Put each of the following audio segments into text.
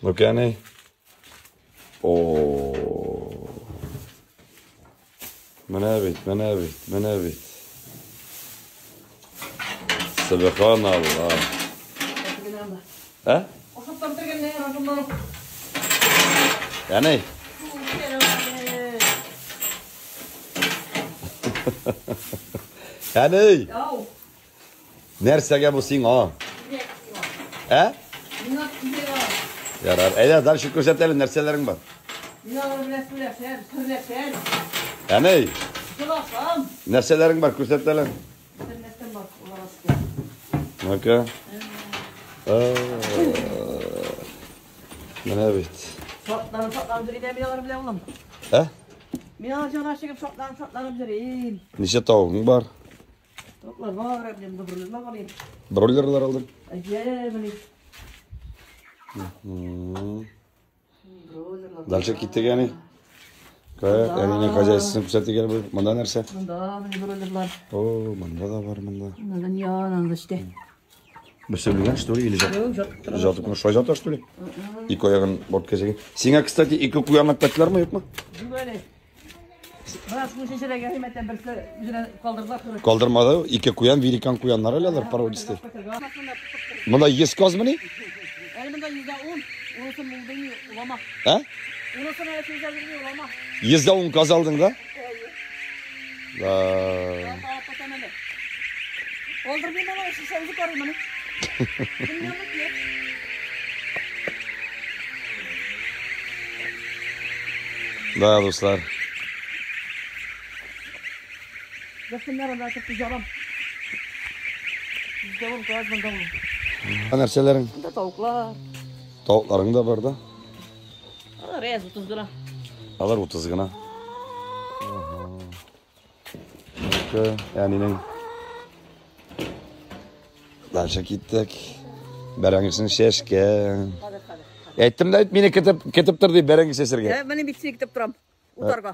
Ну-ка, әни. О. Менә бит, менә бит, менә бит. Субханалла. Ә? Әни. Әни. Нәрсәгә бу сиңа? Ә? Ярар. Әйдә, дальше күрсәт әле, нәрсәләрең бар? Әни. Нәрсәләрең бар, күрсәт әле. Ну-ка. Менә бит. Шатланып, шатланып йөрим мин алар белән, улым. Ә? Мин алар җанга чыгып шатланып, шатланып йөрим. Ничә тавыгың бар? Тавыклар бар, әбнем, бройлерлар бар инде. Бройлерлар алдың? Әйе, менә. Дальше киттек әни. Кая, әнинең хозяйствосын күрсәтик әле бу. Монда нәрсә? Монда менә бройлерлар. О, монда да бар монда. Монда янында işte. Бөсөлгән, что ли, или Юк, жатып тора. жатып кына шулай ята, что ли? Ике аягын борт кәҗәгә. Сиңа, кстати, ике куян әпәтләрме, юкмы? Юк әле. Менә шуны чәчәргә кыйммәттән берсе үзенә калдырдылар. Калдырмады, ике куян, великан куяннар әле алар, породистый. Монда 100 казмыни? Әле монда 110, унысын булды ни, улама. Ә? Унысын әле сүзгә бирми, улама. 110 каз алдың да? Да. Алдырмыйм аны, шешә үзе карый моны. Дөньяны киеп. Да, дуслар. Рәсемнәр анда кертеп җабам. Җабам каз монда ул. Ә нәрсәләрең? Монда тавыклар. Тавыкларың да бар да? Алар әз 30 гына. Алар 30 гына. Ага. Әнинең. Дальше киттек. Бәрәңгесен чәчкән. Хәзер, хәзер. Әйттем дә, мине кетеп, кетеп тор дип бәрәңге чәчәргә. Ә, менә бит сине көтеп торам. Утарга.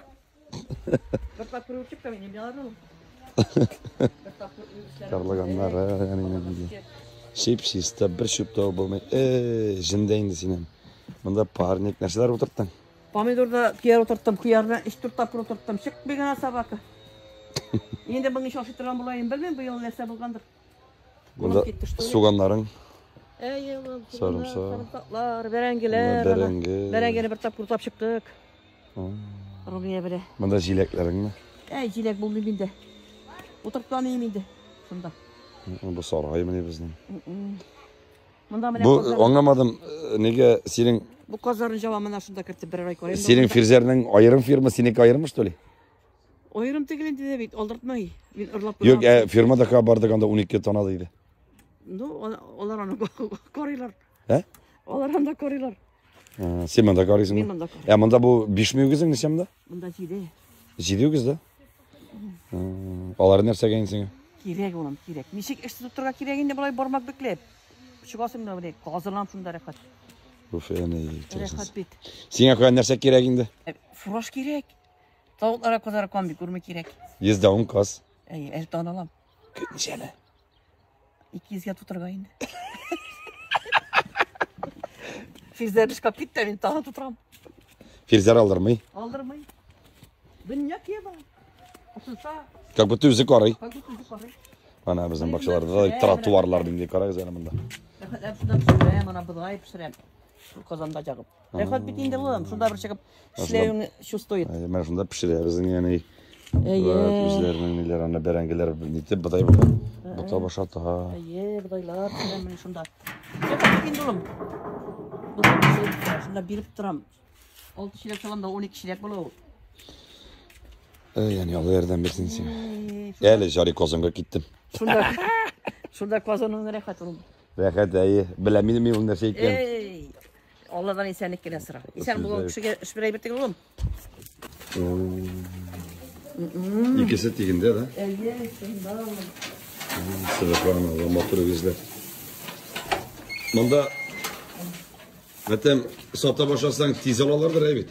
Бер тапкыр үрчеп тә мин алар ул. Бер тапкыр үрчеп. Карлыганнары, әнинең. Чип-чиста, бер чүп тә булмый. Э, җендә инде синең. Монда парник нәрсәләр утырттың? Помидорда кыяр утырттым, кыярны 3-4 тапкыр утырттым. Чыкмый гына собака. Инде моны шашып торган булайым, белмим, быел нәрсә булгандыр. Монда китте, что ли? суганнарың. Әй, улым, Сарымсак. Сарымсаклар, бәрәңгеләр. Бәрәңге. Бәрәңгене бер тапкыр утап чыктык. Румия белә. Монда җиләкләреңме? Әй, җиләк булмый миндә. Утырткан идем инде. Шунда. Бу сарай мени безнең. Монда менә Бу казлар- аңламадым, нигә синең Бу казларны җава менә шунда кертеп берәр ай карыйм. синең Фирзәрнең аерым фирма, синеке аерымы, что ли? Аерым түгел инде дә бит, алдыртмый. Мин ырлап Юк, ә, фирмада ка бардык анда 12 тонна диде. Ну, алар аны карыйлар. Ә? Алар анда карыйлар. Ә, Син монда карыйсыңмы? Мин монда карыйм. Ә монда бу 5 үгезең ничә монда? Монда 7. 7 үгез дә? Алар нәрсәгә инде сиңа? Кирәк улым, кирәк. Ничек эш тотып торырга кирәк инде болай бармак бөкләп. Чыгасың да менә, казылам шунда рәхәт. Уф, әни, Рәхәт бит. Сиңа кая нәрсә кирәк инде? Фураж кирәк. Тавыкларга казарга комби күрме кирәк. 110 каз. Әй, әле тан алам. Ничә әле? 200гә тутырга инде. Фирзәр эшкә китте, мин тагын тутырам. Фирзәр алдырмый. Алдырмый. Дөнья кеба. Утырса, Как будто үзе карый. как будто үзе карый. Ана безнең бакчаларда да тротуарлар инде карагыз әле монда. Рәхәтләп шунда пешерәм, ана бодай пешерәм. Шул казанда ягып. Рәхәт бит инде улым, шунда бер чыгып эшләвең чувствует. Әй, Менә шунда пешерә безнең яни. Әйе. Үзләренең ниләр анда бәрәңгеләр нитеп бодай бота башата. Әйе, бодайлар пешерәм менә шунда. Рәхәт бит инде улым. Бодай пешереп, шунда биреп торам. 6 чиләк салам да 12 чиләк була ул. Әй, яни Алла ярдәм бирсен сиңа. Әй, Әле жари Казанга киттем. Шунда шунда казанның рәхәт улым. Рәхәт, әйе. Беләм инде мин ул нәрсә икән. Эй, Алладан исәнлек кенә сора. Исән булган кешегә эш бер әйбер түгел улым. Икесе тигендә да. Әйе, шунда улым. Субханалла, матур үгезләр. Монда Мәтәм, сата башласаң тиз алалардыр, әй бит.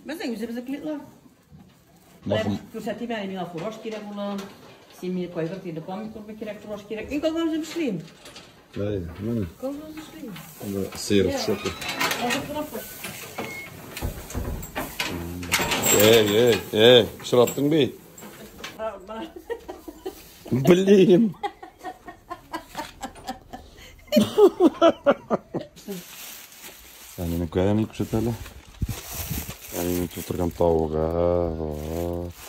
Безнең үзебезнең клиентлар. Махым. Күрсәтим әле миңа фураж кирәк улым. Син мине кайгырт инде, помидор кирәк, фураж кирәк. Мин калган үзем эшлим. Әй, менә. Калган үзем эшлим. Монда сыер шоты. Эй, эй, эй, пычраттың бит. Блин. Әнине күрәм күрсәт әле. Әнине тутырган тавыгы. Вот.